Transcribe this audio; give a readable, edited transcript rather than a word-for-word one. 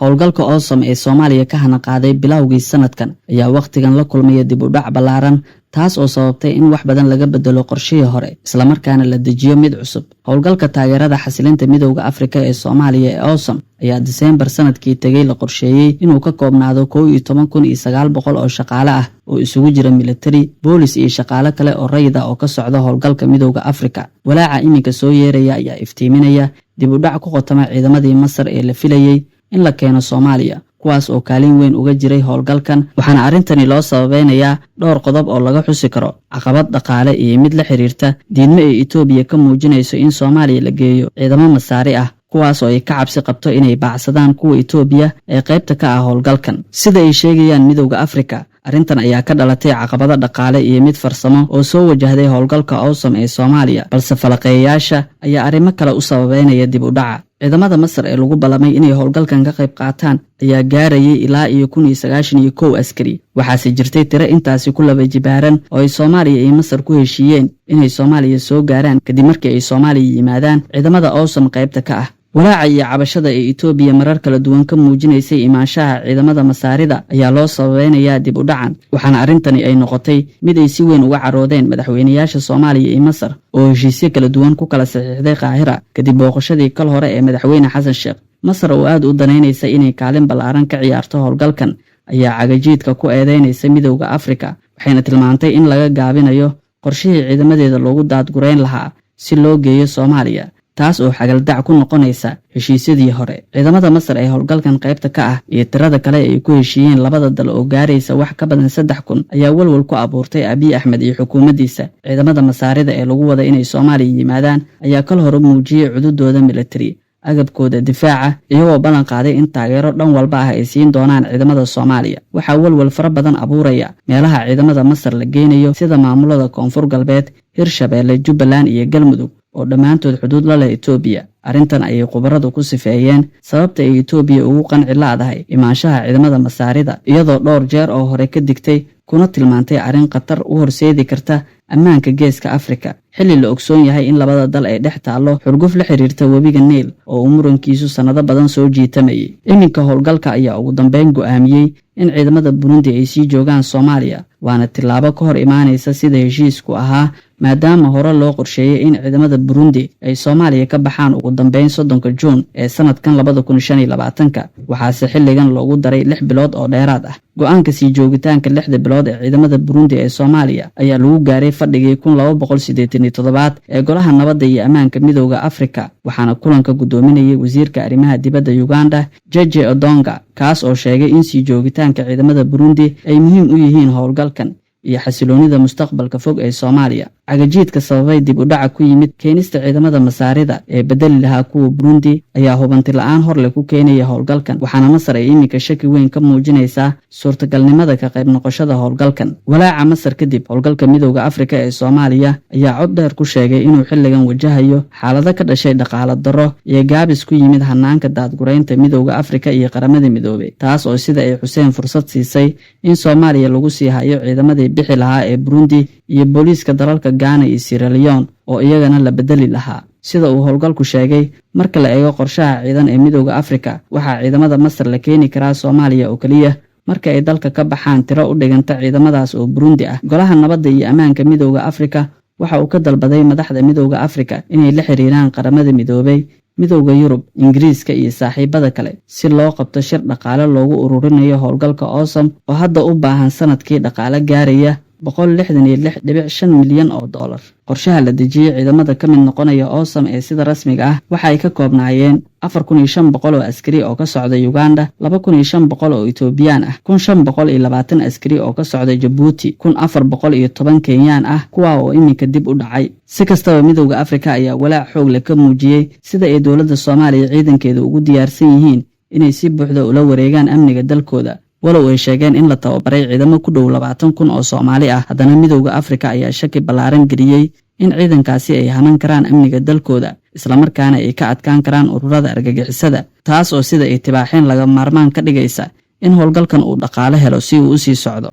Howlgalka AUSSOM ee Soomaaliya ka hana qaaday bilowgii sanadkan ayaa wakhtigan la kulmaya dib u dhac ballaaran, taas oo sababtay in wax badan laga bedelo qorshihii hore, islamarkaana la dejiyo mid cusub. Howlgalka taageerada xasilinta Midowda Afrika ee Soomaaliya ee AUSSOM ayaa Diseembar sanadkii tegey la qorsheeyey inuu ka koobnaado 11,900 oo shaqaale ah oo isugu jira militari, boolis iyo shaqaale kale oo rayid ah oo ka socda howlgalka Midowda Afrika. Walaaca iminka soo yeeraya ayaa iftiiminaya dib u dhac ku qotama ciidamadii Masar ee la filayey in la keeno Soomaaliya, kuwaas oo kaalin weyn uga jiray howlgalkan. Waxaana arrintani loo sababeynayaa dhowr qodob oo laga xusi karo caqabad dhaqaale iyo mid la xiriirta diidmo ay Itoobiya ka muujinayso in Soomaaliya la geeyo ciidamo Masaari ah, kuwaas oo ay ka cabsi qabto inay baacsadaan kuwa Itoobiya ee qaybta ka ah howlgalkan. Sida ay sheegayaan Midowda Afrika, arrintan ayaa ka dhalatay caqabado dhaqaale iyo mid farsamo oo soo wajahday howlgalka AUSSOM ee Soomaaliya, balse falaqeeyayaasha ayaa arrimo kale u sababeynaya dib u dhaca. Ciidamada Masar ee lagu ballamay inay howlgalkan ka qayb qaataan ayaa gaarayay ilaa iyo 1091 askari. Waxaase jirtay tiro intaasi ku laba jibaaran oo ay Soomaaliya iyo Masar ku heshiiyeen inay Soomaaliya soo gaaraan kadib markii ay Soomaaliya yimaadaan ciidamada AUSSOM qaybta ka ah. Walaaca iyo cabashada ee Itoobiya marar kala duwan ka muujinaysay imaanshaha ciidamada Masaarida ayaa loo sababeynayaa dib u dhacan, waxaana arrintani ay noqotay mid ay si weyn uga caroodeen madaxweynayaasha Soomaaliya iyo Masar oo heshiisyo kala duwan ku kala saxiixday Qaahira kadib booqashadii kal hore ee Madaxweyne Xasan Sheekh. Masar oo aad u danaynaysa inay kaalin ballaaran ka ciyaarto howlgalkan ayaa cagajiidka ku eedeynaysa Midowda Afrika, waxayna tilmaantay in laga gaabinayo qorshihii ciidamadeeda loogu daadgureyn lahaa si loo geeyo Soomaaliya, taas oo xagaldac ku noqonaysa heshiisyadii hore. Ciidamada Masar ee howlgalkan qaybta ka ah iyo tirada kale ay ku heshiiyeen labada dal oo gaaraysa wax ka badan 3000 ayaa walwal ku abuurtay Abiy Axmed iyo xukuumaddiisa. Ciidamada Masaarida ee lagu wada inay Soomaaliya yimaadaan ayaa kal hore muujiyey cududooda militari, agabkooda difaaca, iyagoo ballan qaaday in taageero dhan walba ah ay siin doonaan ciidamada Soomaaliya. Waxaa walwal fara badan abuuraya meelaha ciidamada Masar la geynayo, sida maamulada Koonfur Galbeed, Hirshabeelle, Jubbaland iyo Galmudug oo dhammaantood xuduud la leh Itoobiya. Arrintan ayay khubaradu ku sifeeyeen sababta ay Itoobiya ugu qanci la'dahay imaanshaha ciidamada Masaarida, iyadoo dhowr jeer oo hore ka digtay kuna tilmaantay arrin khatar u horseedi karta ammaanka Geeska Afrika, xilli la ogsoon yahay in labada dal ay dhex taallo xurguf la xiriirta webiga Niil oo uu murankiisu sannado badan soo jiitamayay. Iminka howlgalka ayaa ugu dambeyn go'aamiyey in ciidamada Burundi ay sii joogaan Soomaaliya, waana tillaabo ka hor imaanaysa sida heshiisku ahaa, maadaama hore loo qorsheeyey in ciidamada Burundi ay Soomaaliya ka baxaan ugu dambeyn 30-ka Juun ee sanadkan 2025-ka. Waxaase xilligan loogu daray 6 bilood oo dheeraad ah. Go'aanka sii joogitaanka 6-da bilood ee ciidamada Burundi ee Soomaaliya ayaa lagu gaaray fadhigii 1287-aad ee Golaha Nabadda iyo Ammaanka Midowda Afrika, waxaana kulanka guddoominayay wasiirka arrimaha dibadda Uganda, Jeje Odonga, kaas oo sheegay in sii joogitaanka ciidamada Burundi ay muhiim u yihiin howlgalkan iyo xasiloonida mustaqbalka fog ee Soomaaliya. Cagajiidka sababay dib u dhaca ku yimid keenista ciidamada Masaarida ee bedeli lahaa kuwa Burundi ayaa hubanti la'aan horleh ku keenaya howlgalkan, waxaana Masar ay iminka shaki weyn ka muujinaysaa suurtagalnimada ka qayb noqoshada howlgalkan. Walaaca Masar kadib, howlgalka Midowda Afrika ee Soomaaliya ayaa cod dheer ku sheegay inuu xilligan wajahayo xaalado ka dhashay dhaqaalo darro iyo gaabis ku yimid hanaanka daadguraynta Midowda Afrika iyo Qaramada Midoobay, taas oo sida ay xuseen fursad siisay in Soomaaliya lagu sii hayo ciidamadii bixi lahaa ee Burundi iyo booliiska dalalka Gaana iyo Sierra Leone oo iyagana la bedeli lahaa. Sida uu howlgalku sheegay, marka la eego qorshaha ciidan ee Midowda Afrika, waxaa ciidamada Masar la keeni karaa Soomaaliya oo keliya marka ay dalka ka baxaan tiro u dhiganta ciidamadaas oo Burundi ah. Golaha Nabadda iyo Ammaanka Midowda Afrika waxa uu ka dalbaday madaxda Midowda Afrika inay la xiriiraan Qaramada Midoobay, Midowda Yurub, Ingiriiska iyo saaxiibada kale si loo qabto shir dhaqaale loogu ururinayo howlgalka AUSSOM oo hadda u baahan sanadkii dhaqaale gaaraya 166.5 milyan oo dollar. Qorshaha la dejiyey, ciidamada ka mid noqonaya AUSSOM ee sida rasmiga ah waxa ay ka koobnaayeen 4500 oo askari oo ka socda Uganda, 2500 oo Itoobiyaan ah, 1520 askari oo ka socda Jabuuti, 1410 Kenyaan ah, kuwa oo iminka dib u dhacay. Si kastaba, Midowda Afrika ayaa walaac xoog leh ka muujiyey sida ay dowladda Soomaaliya ciidankeeda ugu diyaarsan yihiin inay si buuxda ula wareegaan amniga dalkooda. Walow ay sheegeen in la tababaray ciidamo ku dhow 20,000 oo Soomaali ah, haddana Midowda Afrika ayaa shaki ballaaran geliyey in ciidankaasi ay hanan karaan amniga dalkooda, islamarkaana ay ka adkaan karaan ururada argagixisada, taas oo sida ay tibaaxeen laga maarmaan ka dhigaysa in howlgalkan uu dhaqaale helo si uu u sii socdo.